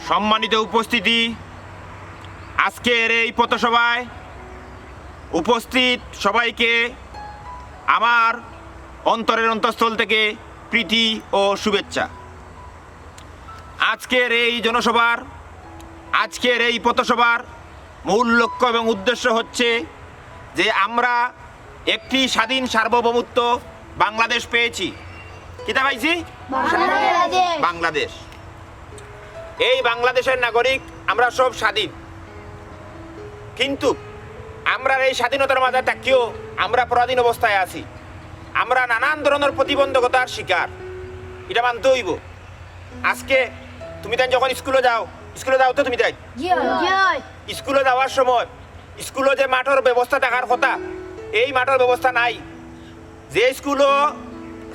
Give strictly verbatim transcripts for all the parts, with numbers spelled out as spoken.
সম্মানিত উপস্থিতি, আজকের এই পথসভায় উপস্থিত সবাইকে আমার অন্তরের অন্তঃস্থল থেকে প্রীতি ও শুভেচ্ছা। আজকের এই জনসভার, আজকের এই পথসভার মূল লক্ষ্য এবং উদ্দেশ্য হচ্ছে যে আমরা একটি স্বাধীন সার্বভৌমত্ব বাংলাদেশ পেয়েছি। কিতা পাইছি? বাংলাদেশ। বাংলাদেশ। এই বাংলাদেশের নাগরিক, আমরা সব স্বাধীন, কিন্তু আমরা এই স্বাধীনতার মাঝে থাকিও আমরা পরাধীন অবস্থায় আছি। আমরা নানান ধরনের প্রতিবন্ধকতার শিকার, এটা মানতে হইব। আজকে তুমি তাই যখন স্কুলো যাও, স্কুলো যাও তো তুমি তাই? জি অয়। স্কুলো যাওয়ার সময় স্কুলো যে মাঠর ব্যবস্থা থাকার কথা, এই মাঠর ব্যবস্থা নাই। যে স্কুলো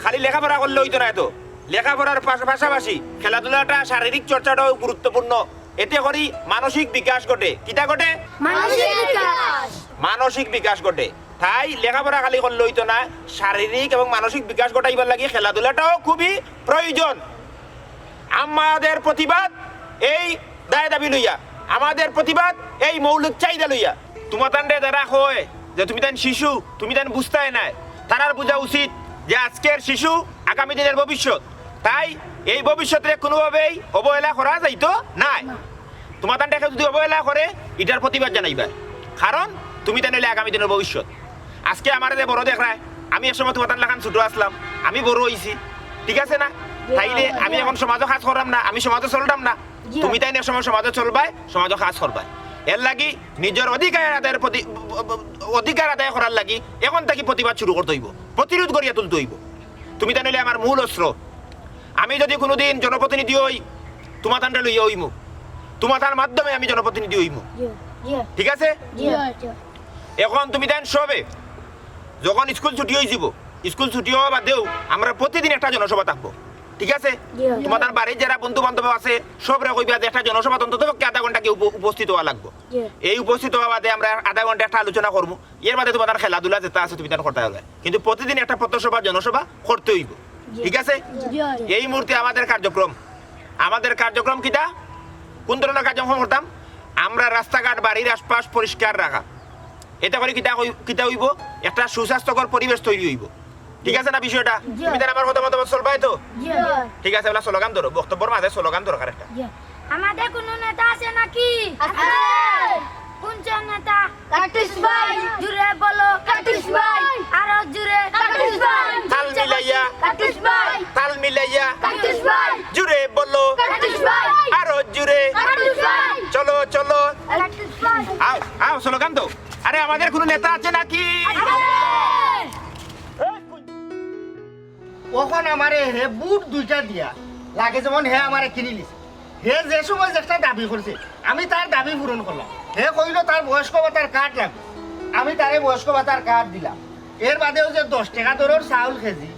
খালি লেখাপড়া করলে হইতো না, এত লেখাপড়ার পাশা-, পাশাপাশি খেলাধুলাটা, শারীরিক চর্চাটাও গুরুত্বপূর্ণ। এতে করি মানসিক বিকাশ ঘটে। কিতা ঘটে? মানসিক বিকাশ। মানসিক বিকাশ ঘটে। তাই লেখাপড়া খালি করলে হইতো না, শারীরিক এবং মানসিক বিকাশ ঘটাইবার লাগি খেলাধুলাটাও খুবই প্রয়োজন। আমাদের প্রতিবাদ এই দায় দাবি লইয়া, আমাদের প্রতিবাদ এই মৌলিক চাহিদা লইয়া। তুমাতানরে যারা কয় যে তুমি তান শিশু, তুমি তান বুঝতায় নায়, তারার বুঝা উচিত যে আজকের শিশু আগামী দিনের ভবিষ্যৎ। তাই এই ভবিষ্যতে কোনোভাবেই অবহেলা করা যাইতো নায়। তুমাতানরে কেউ যদি অবহেলা করে, ইটার প্রতিবাদ জানাইবা, কারণ তুমি তান হইলে আগামী দিনের ভবিষ্যৎ। আজকে আমারে যে বড় দেখরায়, আমি এক সময় তুমাতান লাখান ছোট আছলাম, আমি বড় অইছি, ঠিক আছে না? তাইলে আমি এখন সমাজো কাজ কররাম না, আমি সমাজো চলরাম না। জি। তুমি তাইন এক সময় সমাজো চলবায়, সমাজো কাজ করবায়। এর লাগি নিজর অধিকার আদায়ের প্রতি-, অধিকার আদায় করার লাগি এখন থাকি প্রতিবাদ শুরু করতে হইব, প্রতিরোধ গড়িয়া তুলতে হইব। তুমি তান হইলে আমার মূল অস্ত্র। আমি যদি কোনোদিন জনপ্রতিনিধি হই, তুমাতানরে লইয়া হইমু, তুমাতার মাধ্যমে আমি জনপ্রতিনিধি হইমু। জি, জি। ঠিক আছে? জি, জি। এখন তুমি তাইন সবে যখন স্কুল ছুটি হয়ে যাব, স্কুল ছুটি হওয়া বাদেও আমরা প্রতিদিন একটা জনসভা থাকবো, ঠিক আছে? জি। তুমাতার বাড়ির যারা বন্ধু বান্ধব আছে, সবরে কইবা যে একটা জনসভা অন্তত পক্ষে আধা ঘন্টা কেউ উপ-, উপস্থিত হওয়া লাগবো। জি। এই উপস্থিত হওয়া বাদে আমরা আধা ঘন্টা একটা আলোচনা করবো। এর বাদে তুমাতার খেলাধুলা যেটা আছে তুমি তান করতে পারবে, কিন্তু প্রতিদিন একটা পথসভা, জনসভা করতে হইব, জি। ঠিক আছে? জি। এই মুহূর্তে আমাদের কার্যক্রম, আমাদের কার্যক্রম কিতা? কোন ধরনের কার্যক্রম করতাম? আমরা রাস্তাঘাট, বাড়ির আশপাশ পরিষ্কার রাখা। এতে করে কিতা হই-, কিতা হইব? একটা সুস্বাস্থ্যকর পরিবেশ তৈরি হইব। ঠিক আছে না বিষয়টা? জি। তুমি তার আমার কথা মতো চলবায় তো? জি। ঠিক আছে, ওলা স্লোগান ধরো, বক্তব্যর মাঝে স্লোগান দরকার একটা। জি। আমাদের কোনো নেতা আছে নাকি? আছে। কোন নেতা? কাট্টুস ভাই। জুরে বলো। কাট্টুস ভাই। আরো জুরে। কাট্টুস ভাই। তাল মিলাইয়া। কাট্টুস ভাই। তাল মিলাইয়া। কাট্টুস ভাই। জুরে বলো। কাট্টুস ভাই। আরো জুরে। কাট্টুস ভাই। চলো, চলো। কাট্টুস ভাই। আও, আও, স্লোগান দাও। আরে, আমাদের কোনো নেতা আছে নাকি? আছে। অখন আমারে হে বুট দুইটা দিয়া লাগে যেমন হে আমারে কিনিলিছে। হে যে সময় যে একটা দাবি করছে, আমি তার দাবি পূরণ করলাম। হে কইলো তার বয়স্ক ভাতার কার্ড লাগবো, আমি তারে বয়স্ক ভাতার কার্ড দিলাম। এর বাদেও যে দশ টেকা দরর চাউল কেজি,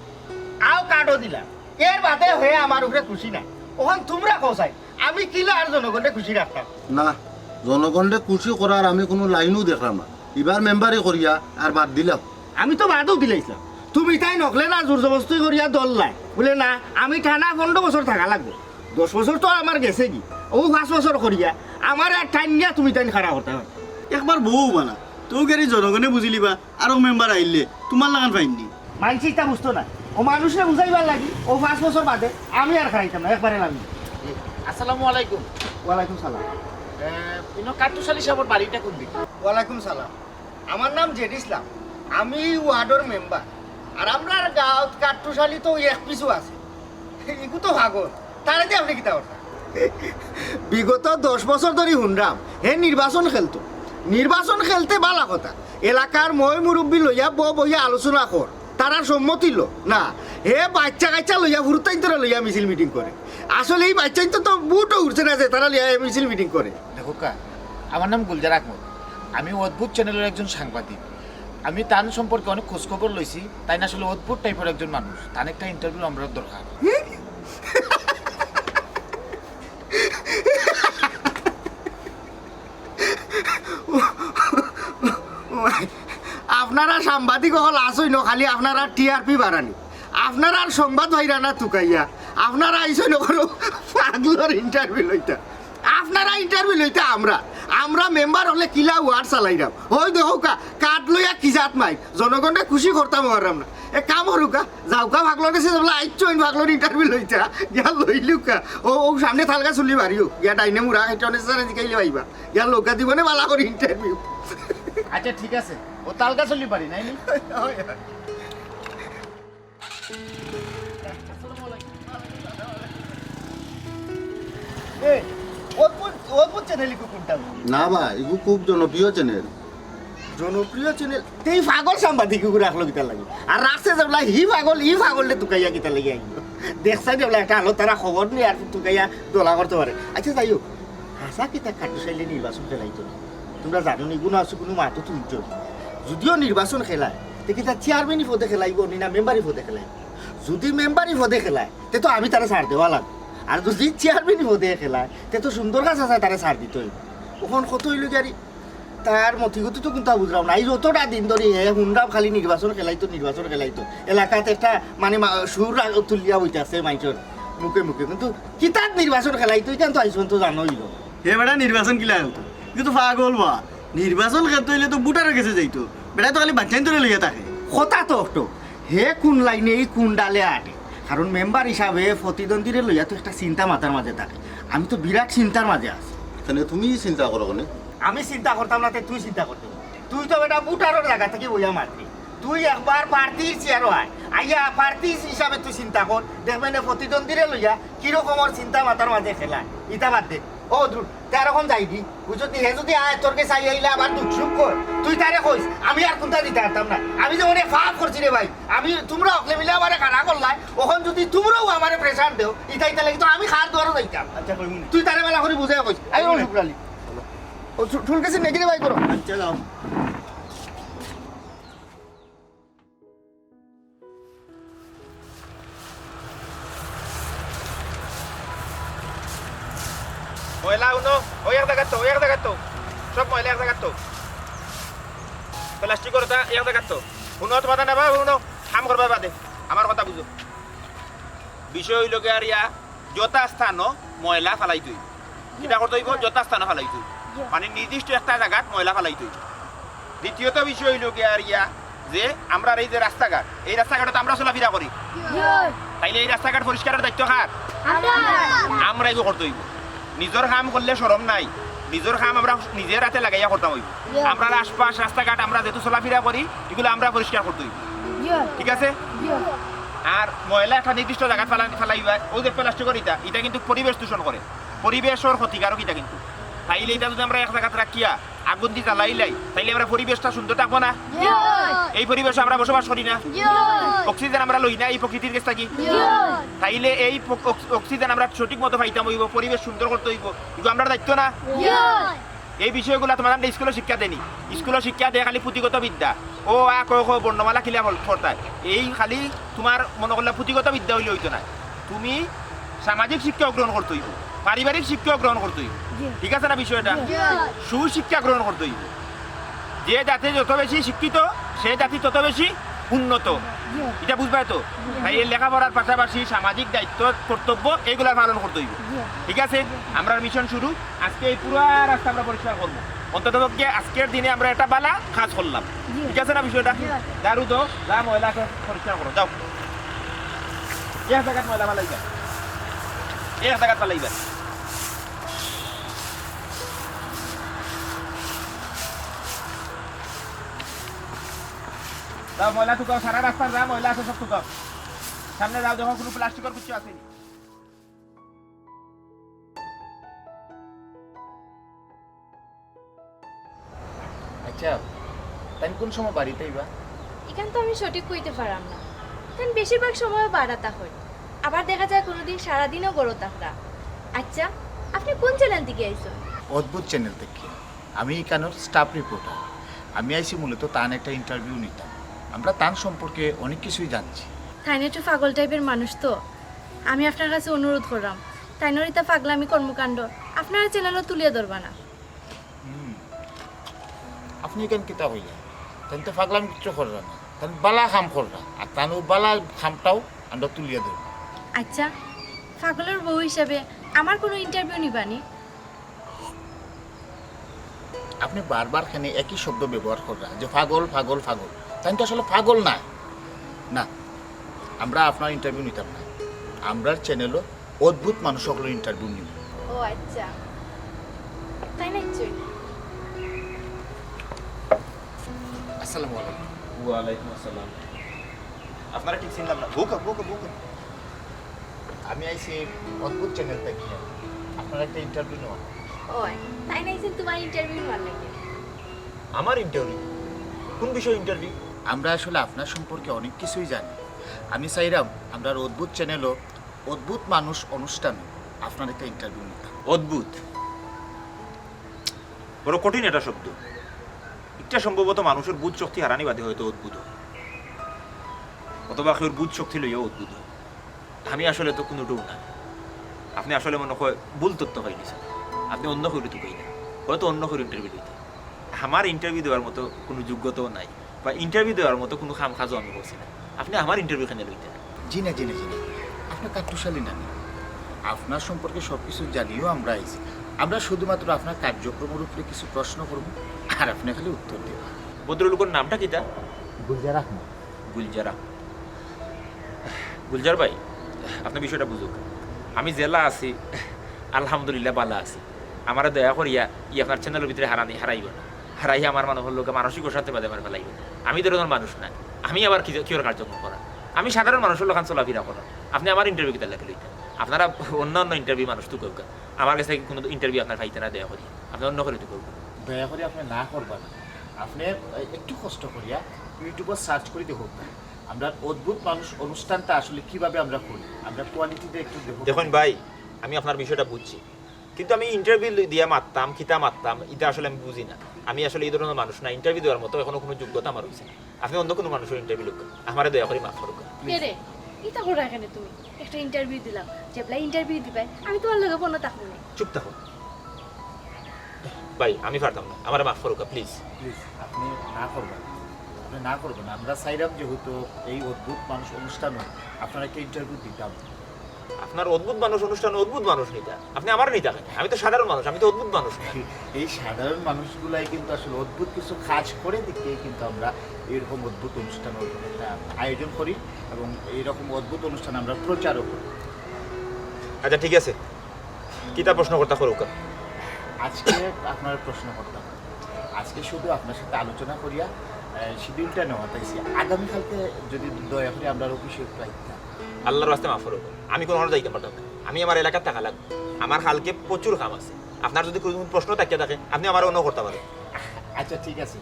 আও কার্ডও দিলাম। এর বাদে হে আমার উপরে খুশি নাই। অখন তুমরা কও চাই, আমি কিলা আর জনগণরে খুশি রাখতাম? না, জনগণরে খুশি করার আমি কোনো লাইনও দেখলাম না। ইবার মেম্বারি করিয়া আর বাদ দিলাম। আমি তো বাদও দিলাইছিলাম। তুমি তাইন অকলে না জোর জবরদস্তি করিয়া দল নাই। বুলে, "না, আমি টানা পনেরো বছর থাকা লাগবো।" দশ বছর তো আমার গেছেগি। অউ পাঁচ বছর করিয়া আমারে আর টাইনিয়া তুমি তাইন খাড়া করতায় পারো। একবার বউ বানা, তো গেরি জনগণে বুঝিলিবা, আরো মেম্বার আইলে তুমার লাখান পাইননি। মানষে ইতা বুঝতো না। অউ মানুষরে বুঝাইবার লাগি অউ পাঁচ বছর বাদে আমি আর খাড়াইতাম না, একবারে লাভ নাই। আসসালামু আলাইকুম। ওয়ালাইকুম সালাম। এ, ইনো কাট্টুস আলী সাবর বাড়িটা কোন দিকে? ওয়ালাইকুম সালাম। আমার নাম জেড ইসলাম, আমি ওয়ার্ডর মেম্বার। আর আমরার গাঁওত কাট্টুস আলী তো এক পিছু আছে, ইগু তো পাগল, তারে দি আপনে কিতা করতা? বিগত দশ বছর ধরি হুনরাম হে নির্বাচন খেলতো, নির্বাচন খেলতে বালা কথা, এলাকার ময় মুরব্বি লইয়া ব বইয়া আলোচনা কর, তারার সম্মতি ল না, হে বাইচ্চা কাইচ্চা লইয়া হুরুতাইন্তরে লইয়া মিছিল মিটিং করে। আসলে ই বাইচ্চাইন্তর তো বুটও উঠছে না যে তারা লইয়া মিছিল মিটিং করে। দেখউক্কা, আমার নাম গুলজার আহমদ। আমি অদ্ভুত চ্যানেলের একজন সাংবাদিক। আমি তান সম্পর্কে অনেক খোঁজখবর লইছি। তাইন আসলে অদ্ভুত টাইপের একজন মানুষ। তান একটা ইন্টারভিউ আমরার দরকার। আপনারা সাংবাদিক অকল আছইন, খালি আপনারা টিআরপি বাড়ানি। আপনারার সংবাদ ভাইরা না তুকাইয়া, আপনারা আইছইন অকল পাগলর ইন্টারভিউ লইতা। আপনারা ইন্টারভিউ লইতা আমরা, আমরা মেম্বার অকলে কিলা ওয়ার্ড চালাইরাম। ওই দেখউক্কা, কার্ড লইয়া কি জাত মাইর, জনগণরে খুশি করতাম পাররাম না। এক কাম করউক্কা, যাউক্কা পাগলর গেছে, যেবলা আইছইন পাগলর ইন্টারভিউ লইতা, গিয়া লইলউক্কা। ও, ও সামনে তালগাছ উল্লি বাড়িও, গিয়া ডাইনে মুড়া খাইতে অনেক সারে জিকাইলে পাইবা। গিয়া লউক্কা, দিবনে বালা করি ইন্টারভিউ। আচ্ছা, ঠিক আছে, ও তালগাছ উল্লি বাড়ি, নাইনি? এ, অদ্ভুত, অদ্ভুত চ্যানেল ইগু কোনটা? না বা, ইগু খুব জনপ্রিয় চ্যানেল। জনপ্রিয় চ্যানেল? তে ই পাগল সাংবাদিক ইগু রাখলো কিতার লাগি? আর রাখছে যেবলা হি পাগল, ই পাগলরে তুকাইয়া কিতার লাগি আইলো? দেখছাই যেবলা একটা আলো তারা খবর নিয়া আর তুকাইয়া দলা করতে পারে। আচ্ছা, যাই হোক, হাছা কিতা কাট্টু সাইলে নির্বাচন খেলাইতো না? তুমরা জানো নি, ইগু না আছে কুনু মাতো তুলছো। যুদিও নির্বাচন খেলায়, তে কিতা চেয়ারম্যানি পদে খেলাইবো নি না মেম্বারি পদে খেলাইবো? যুদি মেম্বারি পদে খেলায়, তে তো আমি তারে ছাড় দেওয়া লাগবো। আর যুদি চেয়ারম্যানি পদে খেলায়, তে তো সুন্দর গাছ আছে, তারে ছাড় দিতে অইবো। অখন কত অইলো গিয়ারি, তার মতিগতি তো কুনতা বুঝলাম না। এই যতটা দিন ধরি হে হুনরাম খালি নির্বাচন খেলাইতো, নির্বাচন খেলাইতো। এলাকাত একটা মানে মা-, সুর রা-, তুলিয়া বইতাছে মাইনষর মুখে মুখে। কিন্তু কিতাত নির্বাচন খেলাইতো, ইখান তো আইজ পর্যন্ত জানা অইলো না। হে বেটা, নির্বাচন কিলা খেলতো? ইগু তো পাগল বা। নির্বাচন খেলতো অইলে তো ভোটারর গেছে যাইতো। বেটা তো খালি বাচ্চাইন্তরে লইয়া থাকে। কথা তো অটো। হে কুন লাইনে, ই কুন ডালে আটে। কারণ মেম্বার হিসাবে প্রতিদ্বন্দ্বীরে লইয়া তো একটা চিন্তা মাথার মাঝে থাকে। আমি তো বিরাট চিন্তার মাঝে আছি। তাইলে তুমি চিন্তা করো কেনে? আমি চিন্তা করতাম না, তে তুই চিন্তা করতে। তুই তো বেটা ভোটারর জাগা থাকি বইয়া মাতরে। তুই একবার প্রার্থীর চেয়ারো আয়, আইয়া প্রার্থী হিসাবে তুই চিন্তা কর, দেখবে নে প্রতিদ্বন্দ্বীরে লইয়া কিরকমর চিন্তা মাথার মাঝে খেলায়। ইতা বাদ দে। ও দুর, তে আর অখন যাইগি? বুঝছত নি, হে যুদি আয়, তোর গেছে আইয়া আইলে আবার দুখ সুখ কয়। তুই তারে কইস, আমি আর কুনতা দিতাম পারতাম না। আমি যে অনেক পাপ করছি রে ভাই, আমি, তুমরা অকলে মিলে আমারে খাড়া করলায়, অখন যুদি তুমরাও আমারে pressure দেও, ইতা ইতা লাগি তো আমি কার দুয়ারো যাইতাম। আচ্ছা, কইমু নে। তুই তারে বালা করি বুঝাইয়া কইস। আই ও শুক্র আলী। ও, চু-, চুল কেসি নেগি রে ভাই করো। আচ্ছা, যাও। ময়লা হুনো, ওই এক জাগাত থও, ওই এক জাগাত থও। সব ময়লা এক জাগাত থও। প্লাস্টিক করতা এক জাগাত থও। হুনো, তুমার না বা হুনো, কাম করবার বাদে। আমার কথা বুঝো। বিষয় অইলো গিয়া আর ইয়া, যথাস্থানো ময়লা ফালাইতে অইবো। কিতা করতে অইবো? যথাস্থানো ফালাইতে অইবো। মানে নির্দিষ্ট একটা জাগাত ময়লা ফালাইতে অইবো। দ্বিতীয়ত বিষয় অইলো গিয়া আর ইয়া যে আমরার এই যে রাস্তাঘাট, এই রাস্তাঘাটে তো আমরা চলাফেরা করি। তাইলে এই রাস্তাঘাট পরিষ্কারের দায়িত্ব কার? আমরা। আমরাই তো করতে অইবো। নিজর কাম করলে শরম নাই, নিজর কাম আমরা নিজর আতে লাগাইয়া করতাম অইবো। আমরার আশপাশ রাস্তাঘাট আমরা যেহেতু চলাফেরা করি, ইগুলা আমরা পরিষ্কার করতে অইবো। ঠিক আছে? আর ময়লা একটা নির্দিষ্ট জাগাত ফালা-, ফালাইবা, অউ যে প্লাস্টিকর ইটা, ইটা কিন্তু পরিবেশ দূষণ করে, পরিবেশর ক্ষতিকারক ইটা কিন্তু। তাইলে ইটা যুদি আমরা এক জাগাত রাখিয়া আগুন দি জ্বালাইলাই, তাইলে আমরার পরিবেশটা সুন্দর থাকবো না? এই পরিবেশো আমরা বসবাস করি না? অক্সিজেন আমরা লই না এই প্রকৃতির গেছ থাকি? তাইলে এই প্র-, অক্স-, অক্সিজেন আমরা সঠিক মতো পাইতাম অইবো, পরিবেশ সুন্দর করতে অইবো, ইগু আমরার দায়িত্ব না? এই বিষয়গুলা তুমার আমরা স্কুলো শিক্ষা দেয়নি। স্কুলো শিক্ষা দেয় খালি পুঁথিগত বিদ্যা, অ, আ, ক, খ, বর্ণমালা কিলা বল-, পড়তায়। এই খালি তুমার মনো করলা পুঁথিগত বিদ্যা অইলে অইতো না। তুমি সামাজিক শিক্ষাও গ্রহণ করতে অইবো, পারিবারিক শিক্ষাও গ্রহণ করতে অইবো। ঠিক আছে না বিষয়টা? সুশিক্ষা গ্রহণ করতে অইবো। যে জাতি যত বেশি শিক্ষিত, সে জাতি তত বেশি উন্নত। ইটা বুঝবায় তো? তাই এই লেখাপড়ার পাশাপাশি সামাজিক দায়িত্ব, কর্তব্য, এইগুলা পালন করতে অইবো। ঠিক আছে? আমরার মিশন শুরু। আজকে এই পুরা রাস্তা আমরা পরিষ্কার করবো। অন্তত পক্ষে আজকের দিনে আমরা একটা বালা কাজ করলাম। ঠিক আছে না বিষয়টা? দারু তো, যা ময়লা আছে পরিষ্কার করো, যাও। এক জাগাত ময়লা ফালাইবা, এক জাগাত ফালাইবা। যাও, ময়লা তুকাও, সারা রাস্তার যা ময়লা আছে সব তুকাও। সামনে যাও, দেখো কুনু প্লাস্টিকর কিচ্ছু আছে নি। আচ্ছা, তাইন কুন সময় বাড়িত আইবা? ইখান তো আমি সঠিক কইতে পারাম না। তাইন বেশিরভাগ সময় বারা থাকইন। আবার দেখা যায় কুনুদিন সারাদিনও ঘরো থাকরা। আচ্ছা, আপনে কুন চ্যানেল থাকি আইছইন? অদ্ভুত চ্যানেল থাকি। আমি ইখানর স্টাফ রিপোর্টার। আমি আইছি মূলত তান একটা ইন্টারভিউ নিতাম। আমরা তান সম্পর্কে অনেক কিছুই জানছি। তাইন একটু পাগল টাইপের মানুষ তো। আমি আপনার কাছে অনুরোধ কররাম, তাইনর ইতা পাগলামি কর্মকাণ্ড আপনারা চ্যানেলো তুলিয়া ধরবা না। হুম। আপনে ইখান কিতা কইলা? তাইন তো পাগলামি কিচ্ছু কররা না। তাইন বালা কাম কররা। আর তান অউ বালা কামটাও আমরা তুলিয়া ধরমু। আচ্ছা, পাগলর বউ হিসাবে আমার কুনু ইন্টারভিউ নিবা নি? আপনি বারবার কেনে একই শব্দ ব্যবহার কররা যে পাগল, পাগল, পাগল। তাইন তো আসলে পাগল নায়। না, আমরা আপনার ইন্টারভিউ নিতাম না। আমরার চ্যানেলো অদ্ভুত মানুষ অকলর ইন্টারভিউ নিমু। ও আচ্ছা, তাইন আইছইন। আসসালামু আলাইকুম। ওয়ালাইকুম আসসালাম। আপনারে ঠিক চিনলাম না। বউক্কা, বউক্কা, বউক্কা। আমি আইছি অদ্ভুত চ্যানেল থাকি। আপনার একটা ইন্টারভিউ নেওয়া। ওই, তাইন আইছইন তুমার ইন্টারভিউ নেওয়ার লাগি? আমার ইন্টারভিউ? কোন বিষয়ে ইন্টারভিউ? আমরা আসলে আপনার সম্পর্কে অনেক কিছুই জানি। আমি চাইরাম আমরার অদ্ভুত চ্যানেলো অদ্ভুত মানুষ অনুষ্ঠানো আপনার একটা ইন্টারভিউ নিতাম। অদ্ভুত? বড় কঠিন এটা শব্দ। ইটা সম্ভবত মানুষর বুঝ শক্তি হারানি বাদে হয়তো অদ্ভুত অয়, অথবা কেউর বুঝ শক্তি লইয়াও অদ্ভুত অয়। আমি আসলে তো কুনুটাউ না। আপনে আসলে মনে হয় ভুল তথ্য পাইলিছইন। আপনে অন্য কেউরে তুকাইলা, হয়তো অন্য কেউর ইন্টারভিউ লইতা। আমার ইন্টারভিউ দেওয়ার মতো কুনু যোগ্যতাও নাই, বা ইন্টারভিউ দেওয়ার মতো কুনু কাম কাজও আমি করছি না। আপনে আমার ইন্টারভিউ কেনে লইতা? জি না, জি না, জি না। আপনে কাট্টুশালী না নি। আপনার সম্পর্কে সব কিছু জানিয়াউ আমরা আইছি। আমরা শুধুমাত্র আপনার কার্যক্রমর উপরে কিছু প্রশ্ন করমু, আর আপনে খালি উত্তর দিবা। ভদ্রলোকর নামটা কিতা? গুলজার আহমদ। গুলজার আহমদ। গুলজার ভাই, আপনে বিষয়টা বুঝউক। আমি যেলা আছি, আলহামদুলিল্লাহ ভালা আছি। আমারে দয়া করিয়া ই আপনার চ্যানেলর ভিতরে হারানি, হারাইবা না। হারাইয়া আমার মানুষর লগে মানসিক অশান্তি বাদে আমারে ফালাইবা না। আমি ধরনের মানুষ না। আমি আবার কি, কিওর কার্যক্রম করা? আমি সাধারণ মানুষর লাখান চলাফিরা করা। আপনে আমার ইন্টারভিউ কিতার লাগি লইতা? আপনারা অন্য অন্য ইন্টারভিউ মানুষ তুকাউক্কা। আমার গেছে কুনু ইন্টারভিউ আপনারা পাইতা না, দয়া করি। আপনে অন্য কেউরে তুকাউক্কা। দয়া করি আপনে না করবা না। আপনে একটু কষ্ট করিয়া YouTube-ও সার্চ করি দেখউক্কা। আমরার অদ্ভুত মানুষ অনুষ্ঠানটা আসলে কিভাবে আমরা করি, আমরার কোয়ালিটিটা একটু দেখউক্কা। দেখইন ভাই, আমি আপনার বিষয়টা বুঝছি, কিন্তু আমি ইন্টারভিউ দিয়া মাততাম, কিতা মাততাম, ইটা আসলে আমি বুঝি না। আমি আসলে ই ধরনের মানুষ না, ইন্টারভিউ দেওয়ার মতো এখনো কুনু যোগ্যতা আমার অইছে না। আপনে অন্য কুনু মানুষর ইন্টারভিউ লউক্কা, আমারে দয়া করি মাফ করউক্কা। কে রে, ইতা কররায় কেনে তুমি? একটা ইন্টারভিউ দিলাম, যেবলা ইন্টারভিউ দিবায়, আমি তুমার লগে ফোনো থাকমু নে। চুপ থাকো। ভাই, আমি পারতাম না, আমারে মাফ করউক্কা, প্লিজ। প্লিজ, আপনে না করবা না। আপনে না করবা না। আমরা চাইরাম যেহেতু এই অদ্ভুত মানুষ অনুষ্ঠানো আপনারে একটা ইন্টারভিউ দিতাম। আপনার অদ্ভুত মানুষ অনুষ্ঠানো অদ্ভুত মানুষ নিতা, আপনে আমারে নিতা কেনে? আমি তো সাধারণ মানুষ, আমি তো অদ্ভুত মানুষ না। এই সাধারণ মানুষগুলাই কিন্তু আসলে অদ্ভুত কিছু কাজ করে দেখিয়াউ কিন্তু আমরা এইরকম অদ্ভুত অনুষ্ঠান একটা আয়োজন করি এবং এইরকম অদ্ভুত অনুষ্ঠান আমরা প্রচারও করি। আচ্ছা, ঠিক আছে, কিতা প্রশ্ন করতা করউক্কা। আজকে আপনারে প্রশ্ন করতাম, আজকে শুধু আপনার সাথে আলোচনা করিয়া, আহ, শিডিউলটা নেওয়াত আইছি। আগামীকালকে যদি দয়া করি আমরার অফিসো একটু আইতা। আল্লার ওয়াস্তে মাফ করউক্কা, আমি কুনু কারণে যাইতাম পারতাম না। আমি আমার এলাকাত থাকা লাগবো, আমার কালকে প্রচুর কাম আছে। আপনার যদি কুনু প্রশ্ন থাকিয়া থাকে, আপনে আমারে অন্য করতা পারইন। আচ্ছা, ঠিক আছে,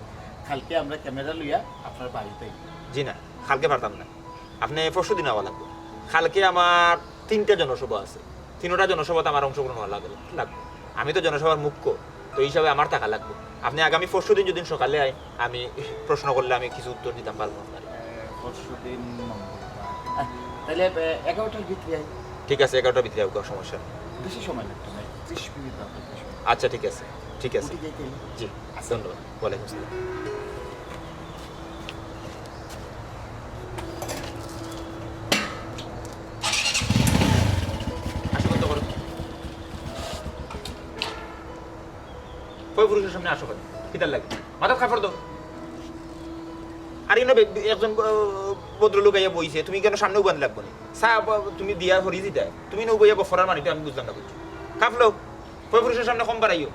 কালকে আমরা ক্যামেরা লইয়া আপনার বাড়িত আইমু। জি না, কালকে পারতাম না। আপনে পরশু দিন আওয়া লাগবো। কালকে আমার তিনটা জনসভা আছে, তিনোটা জনসভাত আমার অংশগ্রহণ অওয়া লাগে, লাগবো। আমি তো জনসভার মুখ্য, তো ই হিসাবে আমার থাকা লাগবো। আপনে আগামী পরশু দিন যদি সকালে আইন, আমি প্রশ্ন করলে আমি কিছু উত্তর দিতাম পারমু আপনারে। এ, পরশু দিন মঙ্গলবার। আহ, তাইলে, এ, এগারোটার ভিতরে আইন। ঠিক আছে, এগারোটার ভিতরে আউক্কা, সমস্যা নাই। বেশি সময় লাগতো না, ত্রিশ মিনিট লাগবে, ত্রিশ মিনিট। আচ্ছা, ঠিক আছে, ঠিক আছে। উঠি যাই তাইলে? জি, আচ্ছা। ধন্যবাদ। ওয়ালাইকুম আসসালাম। আসো, বন্ধ করো। কই পুরুষর সামনে আসো কেনে? কিতার লাগি? মাথাত কাপড় দেও। আর ইনো বে-, একজন, আহ, ভদ্রলোক আইয়া বইছে, তুমি কেনে সামনে উবান লাগবো নি? চা, আহ, তুমি দিয়া হরি দিতায়, তুমি না উবাইয়া গফরার মানিতে আমি বুঝলাম না কিছু। কাপ লও, কই পুরুষর সামনে কম বাড়াইও।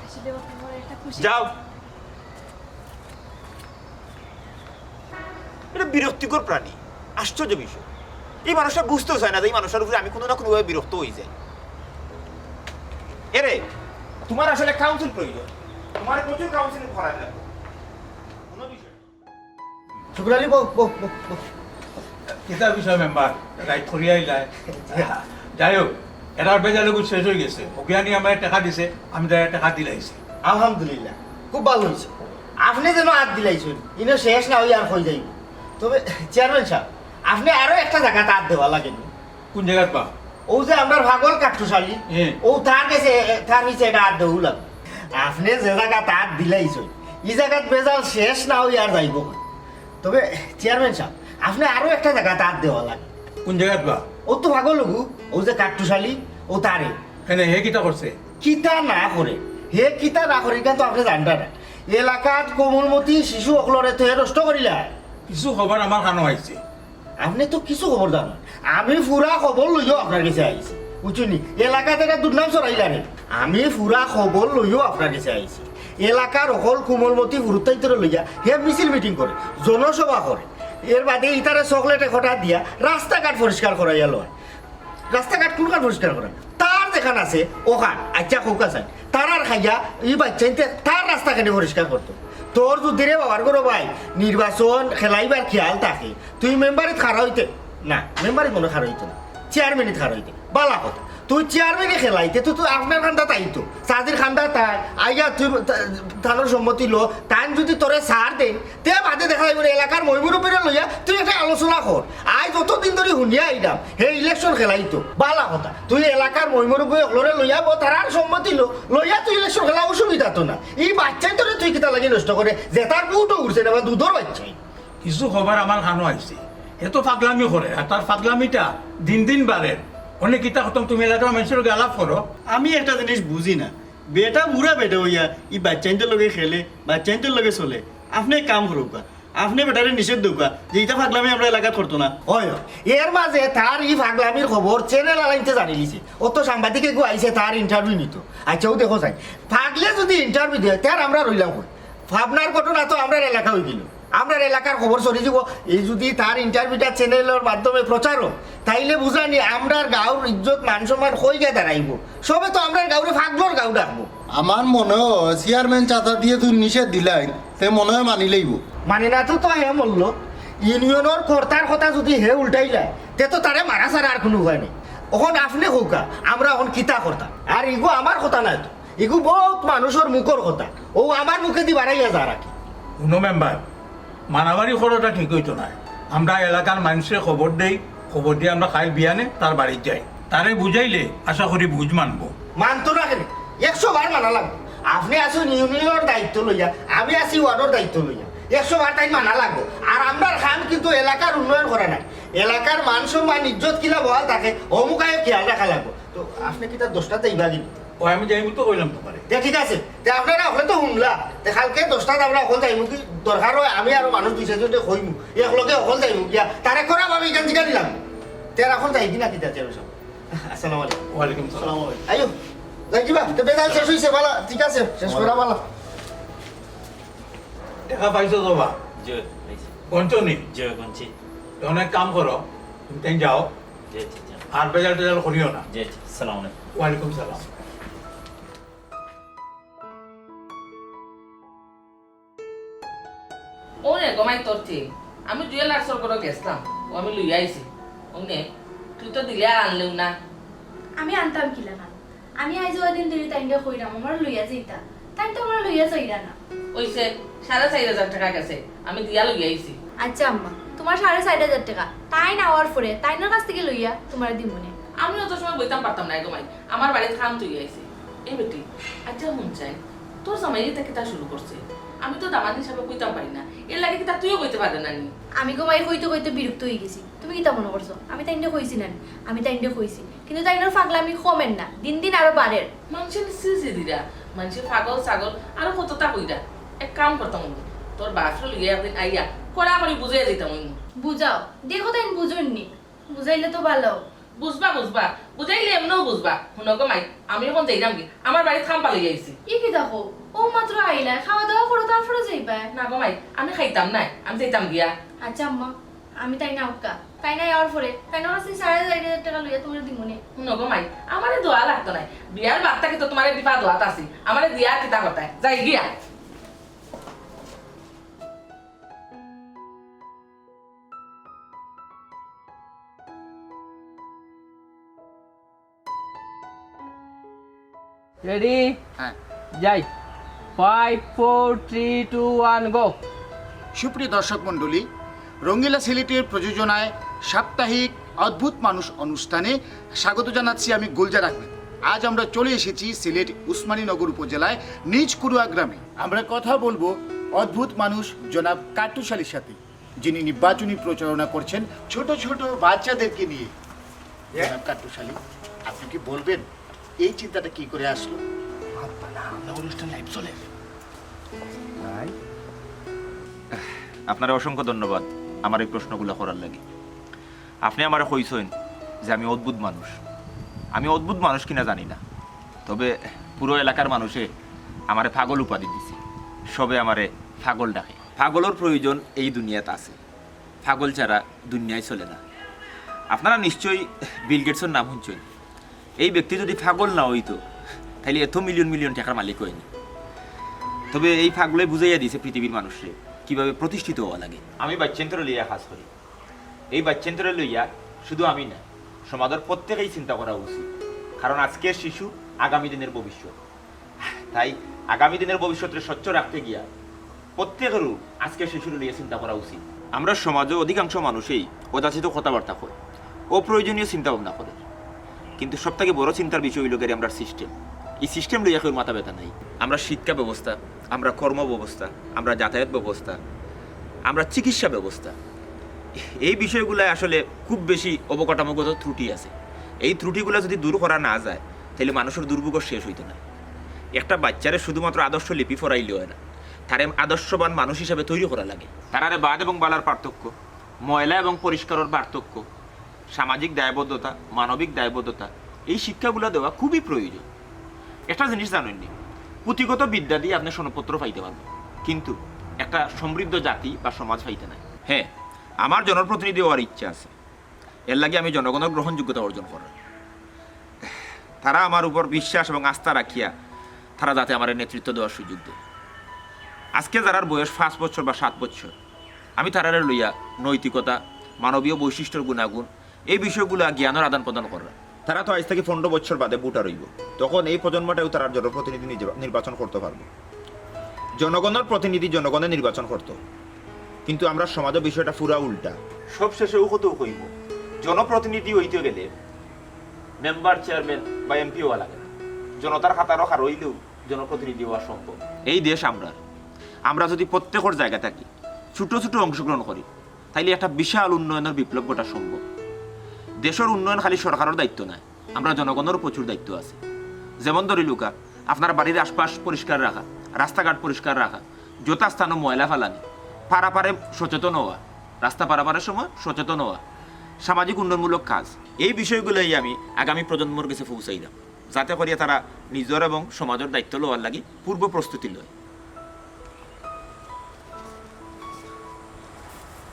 আসলে বাবা, আমার একটা খুশি। যাও। এটা বিরক্তিকর প্রাণী, আশ্চর্য বিষয়। এই মানুষটা বুঝতেও চায় না যে এই মানুষটার উপরে আমি কোনো না কোনোভাবে বিরক্ত হয়ে যাই। এরে, তোমার আসলে কাউন্সিল প্রয়োজন, তোমার প্রচুর কাউন্সিলিং করা লাগবে। কোনো বিষয় না। শুকুর আলী, বউ, বউ, বউ, বউ। কিতা বিষয় মেম্বার? রাইত করিয়া আইলায়। যাই হোক, এরার বেজাল অগু শেষ হয়ে গেছে। অগিয়ানি আমারে টেকা দিছে, আমি তারে টেকা দিলাইছি। আলহামদুলিল্লাহ, খুব ভালা হইছে। আপনে যেন আত দিলাইছইন, ইনো শেষ না হই আর কই যাইব। তবে চেয়ারম্যান সাব, আপনে আরো একটা জাগাত আত দেওয়া লাগে নি। কোন জাগাত বা? অউ যে আমরার পাগল কাট্টুশালী, হ্যাঁ। অউ তার গেছে, এ, তার নিচে এটা আত দেওয়া লাগে। আপনে যে জাগাত আত দিলাইছইন, ই জাগাত বেজাল শেষ না হই আর যাইব। তবে চেয়ারম্যান সাব, আপনে আরো একটা জাগাত আত দেওয়া লাগে। কোন জাগাত বা? অউ তো পাগল অগু, অউ যে কাট্টুশালী, অউ তারে। কেনে, হে কিতা করছে? কিতা না করে, হে কিতা না করে, ইখান তো আপনে জানরা না। এলাকাত কোমলমতি শিশু অকলরে তো হে নষ্ট করিলার। কিছু খবর আমার কানো আইছে। আপনে তো কিছু খবর জানইন না। আমি পুরা খবর লইয়াউ আপনার গেছে আইছি, বুঝছইন নি? এলাকাত একটা দুর্নাম ছড়াইলারে। আমি পুরা খবর লইয়াউ আপনার গেছে আইছি। এলাকার অকল কোমলমতি ফুরুতাইন্তরে লইয়া হে মিছিল মিটিং করে, জনসভা করে। এর বাদে ইতারে চকলেট একটা দিয়া রাস্তাঘাট পরিষ্কার করাইয়া লয়। রাস্তাঘাট কুনখান পরিষ্কার করেন? তার যেখান আছে, অখান। আইচ্ছা, কউক্কা চাই। তারার খাইয়া ই বাইচ্চাইন্তে তার রাস্তা কেনে পরিষ্কার করতো? তোর যুদি রে বাবার ঘরো ভাই, নির্বাচন খেলাইবার খেয়াল থাকে, তুই মেম্বারিত খাড়া অইতে, না, মেম্বারিত মনো খাড়া অইতো না, চেয়ারম্যানিত খাড়া অইতে, বালা কথা। তুই চেয়ারম্যানি খেলাইতে, তুই, তুই আপনার কান্দাত আইতো, চাচির কান্দাত আয়, আইয়া তুই তা-, তানর সম্মতি ল, তাইন যুদি তোরে ছাড় দেইন, তে বাদে দেখা যাইবো নি, এলাকার ময়-মুরব্বিরে লইয়া তুই একটা আলোচনা কর। আইজ যতদিন ধরি হুনিয়া আইলাম, হে ইলেকশন খেলাইতো, বালা কথা। তুই এলাকার ময়-মুরব্বি অকলরে লইয়া ব, তারার সম্মতি ল, লইয়া তুই ইলেকশন খেলা, অসুবিধা তো না। ই বাইচ্চাইন্তরে তুই কিতা লাগি নষ্ট করে, যেটার বুটও উঠছে না, বা দুধর বাইচ্চাইন। কিছু খবর আমার কানো আইছে, হে তো ফাগলামি করে, আর তার ফাগলামিটা দিন দিন বাড়ের। অনে কিতা খতম, তুমি এলাকার মানষর লগে আলাপ করো। আমি একটা জিনিস বুঝি না, বেটা বুড়া বেটা অইয়া ই বাইচ্চাইন্তর লগে খেলে, বাইচ্চাইন্তর লগে চলে। আপনে এক কাম করউক্কা, আপনে বেটারে নিষেধ দেউক্কা যে ইতা ফাগলামি আমরার এলাকাত করতো না। অয়, অয়। এর মাঝে তার ই ফাগলামির খবর চ্যানেল আলাইন্তে জানিলিছে। অত সাংবাদিক এগু আইছে তার interview নিতো। আইচ্ছা, অউ দেখো চাই, ফাগলে যুদি interview দেয়, তে আর আমরা রইলাম কই? ফাগলার ঘটনা তো আমরার এলাকা অইগেলো। আমরার এলাকার খবর ছড়ি যিবো। এই যুদি তার interviewটা চ্যানেলর মাধ্যমে প্রচার অয়, তাইলে বুঝা নি আমরার গাঁওর ইজ্জত মান-সম্মান কই গিয়া দাঁড়াইবো। সবে তো আমরার গাঁওরে ফাগলর গাঁও ডাকবো। আমার মনো অয় চেয়ারম্যান চাচা দিয়া তুই নিষেধ দিলাইন, তে মনো অয় মানিলাইবো। মানে না তো, তো হে মল্ল, ইউনিয়নর কর্তার কথা যুদি হে উল্টাইলায়, তে তো তারে মারা ছাড়া আর কুনু উপায় নাই। অখন আপনে কউক্কা, আমরা অখন কিতা করতাম? আর ইগু আমার কথা নায় তো, ইগু বউত মানষর মুখর কথা, অউ আমার মুখেদি বারাইয়া যার আর কি। হুনো মেম্বার, মারামারি করাটা ঠিক অইতো নায়। আমরা এলাকার মানষরে খবর দেই, খবর দিয়া আমরা কাইল বিয়ানে তার বাড়িত যাই। তারে বুঝাইলে আশা করি বুঝ মানবো। মানতো না কেনে? একশো বার মানা লাগবো। আপনে আছইন ইউনিয়নর দায়িত্ব লইয়া, আমি আছি ওয়ার্ডর দায়িত্ব লইয়া। একশো বার তাইন মানা লাগবো। আর আমরার কাম কিন্তু এলাকার উন্নয়ন করা নায়, এলাকার মান-সম্মান, ইজ্জত কিলা বহাল থাকে, অমুখায় খেয়াল রাখা লাগবো। তো আপনে কিতা দশটাত যাইবা কিন্তু? অয়, আমি যাইমু তো কইলাম তুমারে। তে ঠিক আছে, তে আপনারা অকলে তো হুনলা, তে কাইলকে দশটাত আমরা অকল যাইমু কি দরকার অয়, আমি আরো মানুষ দুই চাইরজনরে কইমু, একলগে অকল যাইমু গিয়া, তারে কড়া ভাবে ইখান জিকানি লাগবো। তে আর অখন যাই কি না কিতা চেয়ারম্যান সাব? আসসালামু আলাইকুম। ওয়ালাইকুম সালাম। আইও, যাই কিবা, তে বেজাল শেষ অইছে, বালা, ঠিক আছে, শেষ করা বালা। টেকা পাইছো তো বা? জি, পাইছি। গনছো নি? জি, গনছি। তে অখন এক কাম করো, তুমি তাইন যাও। জি, জি, জি। আর বেজাল টেজাল করিও না। জি, জি। আসসালামু আলাইকুম। ওয়ালাইকুম সালাম। ও রে, গমাই তোর ঠিক। আমি জুয়েলার্সর ঘরো গেছলাম, অউ আমি লইয়া আইছি। অউ নে, তুই তো দিলে আর আনলেও না। আমি আনতাম কিলা না? আমি আইজ অদিন ধরি তাইনরে কইরাম, আমারে লইয়া যাইতা। তাইন তো আমারে লইয়া যাইরা না। অইছে, সাড়ে চাইর হাজার টেকা গেছে, আমি দিয়া লইয়া আইছি। আইচ্ছা আম্মা, তুমার সাড়ে চাইর হাজার টেকা, তাইন আওয়ার পরে তাইনর কাছ থাকি লইয়া তুমারে দিমুনে। আমি অত সময় বইতাম পারতাম নায় গো মাই, আমার বাড়িত কাম থইয়া আইছি। এ বেটি, আইচ্ছা হুন চাই, তোর জামাইয়ে ইতা কিতা শুরু করছে? আমি তো দামান হিসাবে কইতাম পারি না, এরলাগি কিতা তুইও কইতে পাররে না নি? আমি গো মাই কইতে কইতে বিরক্ত অইগেছি। তুমি কিতা মনো করছো আমি তাইনরে কইছি না নি? আমি তাইনরে কইছি। কিন্তু তাইনর ফাগলামি কমের না, দিন দিন আরো বাড়ের। মানষে নি ছি ছি দিরা, মানষে ফাগল ছাগল আরো কততা কইরা। এক কাম করতাম অইবো, তোর বাপরে লইয়া একদিন আইয়া কড়াকড়ি বুঝাইয়া দিতাম অইবো। বুঝাও, দেখো তাইন বুঝইন নি, বুঝাইলে তো ভালা। বুঝবা, বুঝবা, বুঝাইলে এমনেও বুঝবা। হুনো গো মাই, আমি অখন যাইরাম গি, আমার বাড়িত কাম পালই আইছি। ই কিতা কও? অউ মাত্র আইলায়, খাওয়া দাওয়া করো, তারপরে যাইবায়। না গো মাই, আমি খাইতাম নায়, আমি যাইতাম গিয়া। আইচ্ছা আম্মা, আমি তাইন আউক্কা। তাইন আওয়ার পরে তাইনর কাছ থাকি সাড়ে চাইর হাজার টেকা লইয়া তুমারে দিমুনে। হুনো গো মাই, আমারে দেওয়া লাগতো নায়। বিয়ার বাদ থাকি তো তুমারে দিবা দোয়াত আছি। আমারে দিয়া কিতা করতায়? যাই গিয়া। রেডি? হ্যাঁ। যাই। Five, four, three, two, one, go. সুপ্রিয় দর্শক মণ্ডলী, রঙ্গিলা সিলেটের প্রযোজনায় সাপ্তাহিক অদ্ভুত মানুষ অনুষ্ঠানে স্বাগত জানাচ্ছি আমি গুলজার আহমেদ। আজ আমরা চলে এসেছি সিলেট উসমানীনগর উপজেলায় নিজ কুড়ুয়া গ্রামে। আমরা কথা বলবো অদ্ভুত মানুষ জনাব কাট্টুশ আলীর সাথে, যিনি নির্বাচনী প্রচারণা করছেন ছোট ছোট বাচ্চাদেরকে নিয়ে। জনাব কাট্টুশ আলী, আপনি কি বলবেন এই চিন্তাটা কি করে আসলো? মাতবা না, আমরা অনুষ্ঠান লাইভ চলে। ভাই, আপনারে অসংখ্য ধন্যবাদ আমার এই প্রশ্নগুলা করার লাগি। আপনে আমারে কইছইন যে আমি অদ্ভুত মানুষ। আমি অদ্ভুত মানুষ কিনা জানি না, তবে পুরো এলাকার মানুষে আমারে পাগল উপাধি দিছে। সবে আমারে পাগল ডাকে। পাগলর প্রয়োজন এই দুনিয়াত আছে, পাগল ছাড়া দুনিয়ায় চলে না। আপনারা নিশ্চয়ই বিল গেটসর নাম শুনছইন। এই ব্যক্তি যদি পাগল না হইতো, তাইলে এত মিলিয়ন মিলিয়ন টাকার মালিক হয়নি। তবে এই পাগলে বুঝাইয়া দিছে পৃথিবীর মানুষরে কিভাবে প্রতিষ্ঠিত হওয়া লাগে। আমি বাচ্চান্তরে লইয়া কাজ করি। এই বাচ্চান্তরে লইয়া শুধু আমি না, সমাজের প্রত্যেকেই চিন্তা করা উচিত। কারণ আজকের শিশু আগামী দিনের ভবিষ্যৎ। তাই আগামী দিনের ভবিষ্যতরে স্বচ্ছ রাখতে গিয়া প্রত্যেকেরও আজকের শিশুরে লইয়া চিন্তা করা উচিত। আমরা সমাজে অধিকাংশ মানুষেই অযাচিত কথাবার্তা কয়, অপ্রয়োজনীয় চিন্তা ভাবনা করে। কিন্তু সব থেকে বড় চিন্তার বিষয় হইল গিয়ে আমরা সিস্টেম। এই সিস্টেম লইয়া কেউ মাথা ব্যথা নাই। আমরা শিক্ষা ব্যবস্থা, আমরা কর্ম ব্যবস্থা, আমরা যাতায়াত ব্যবস্থা, আমরা চিকিৎসা ব্যবস্থা, এই বিষয়গুলায় আসলে খুব বেশি অবকাঠামোগত ত্রুটি আছে। এই ত্রুটিগুলা যদি দূর করা না যায়, তাহলে মানুষের দুর্ভোগ শেষ হইতো না। একটা বাচ্চারে শুধুমাত্র আদর্শ লিপি পড়াইলে হয় না, তারে আদর্শবান মানুষ হিসাবে তৈরি করা লাগে। তারারে বাদ এবং বালার পার্থক্য, ময়লা এবং পরিষ্কারের পার্থক্য, সামাজিক দায়বদ্ধতা, মানবিক দায়বদ্ধতা, এই শিক্ষাগুলা দেওয়া খুবই প্রয়োজন। একটা জিনিস জানেননি, পুঁথিগত বিদ্যা দিয়ে আপনি সনদপত্র পাইতে পারবেন, কিন্তু একটা সমৃদ্ধ জাতি বা সমাজ পাইতে নাই। হ্যাঁ, আমার জনপ্রতিনিধি হওয়ার ইচ্ছা আছে, এর লাগি আমি জনগণের গ্রহণযোগ্যতা অর্জন করার। তারা আমার উপর বিশ্বাস এবং আস্থা রাখিয়া তারা যাতে আমার নেতৃত্ব দেওয়ার সুযোগ দেয়। আজকে যারার বয়স পাঁচ বছর বা সাত বছর, আমি তারারে লইয়া নৈতিকতা, মানবীয় বৈশিষ্ট্যর গুণাগুণ, এই বিষয়গুলা জ্ঞানের আদান প্রদান করার। তারা তো আজ থেকে পনেরো বছর বাদে ভোটার হইব, তখন এই প্রজন্মটাও তারা জনপ্রতিনিধি নিজে নির্বাচন করতে পারবো। জনগণের প্রতিনিধি জনগণে নির্বাচন করতো, কিন্তু আমরা সমাজে বিষয়টা পুরা উল্টা। সব শেষে ও কত কইব, জনপ্রতিনিধি হইতে গেলে মেম্বার, চেয়ারম্যান বা এমপি হওয়া লাগে না, জনতার কাতারও খাড়া হইলেও জনপ্রতিনিধি হওয়া সম্ভব। এই দেশ আমরা, আমরা যদি প্রত্যেকের জায়গা থাকি, ছোট ছোট অংশগ্রহণ করি, তাইলে একটা বিশাল উন্নয়নের বিপ্লব ঘটা সম্ভব। দেশের উন্নয়ন খালি সরকারের দায়িত্ব নয়, আমরা জনগণেরও প্রচুর দায়িত্ব আছে। যেমন ধরি লুকা, আপনার বাড়ির আশপাশ পরিষ্কার রাখা, রাস্তাঘাট পরিষ্কার রাখা, যথাস্থানে ময়লা ফালানি, পারাপারে সচেতন হওয়া, রাস্তা পারাপারের সময় সচেতন হওয়া, সামাজিক উন্নয়নমূলক কাজ, এই বিষয়গুলাই আমি আগামী প্রজন্মর কাছে পৌঁছাইলাম, যাতে করিয়া তারা নিজের এবং সমাজের দায়িত্ব লওয়ার লাগি পূর্ব প্রস্তুতি লয়।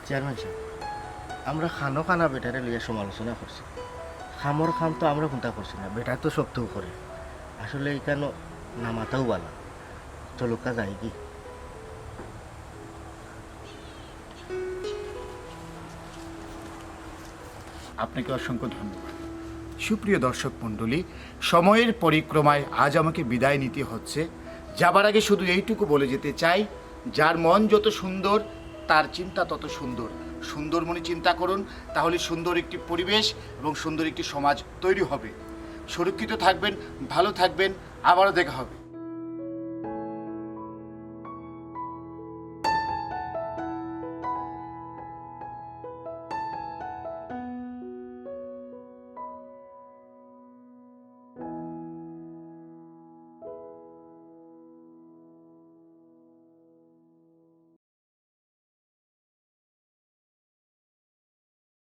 চেয়ারম্যান সাহেব, আমরা খানো খানা বেটারে লইয়া সমালোচনা করছি। খামর খাম তো আমরা কোনটা করছি না, বেটায় তো সবটাউ করে। আসলে এখানো না মাতাউ বালা। চলুক্কা যাই কি? আপনাকে অসংখ্য ধন্যবাদ। সুপ্রিয় দর্শক মণ্ডলী, সময়ের পরিক্রমায় আজ আমাকে বিদায় নিতে হচ্ছে। যাবার আগে শুধু এইটুকু বলে যেতে চাই, যার মন যত সুন্দর, তার চিন্তা তত সুন্দর। সুন্দর মনে চিন্তা করুন, তাহলে সুন্দর একটি পরিবেশ এবং সুন্দর একটি সমাজ তৈরি হবে। সুরক্ষিত থাকবেন, ভালো থাকবেন, আবারও দেখা হবে।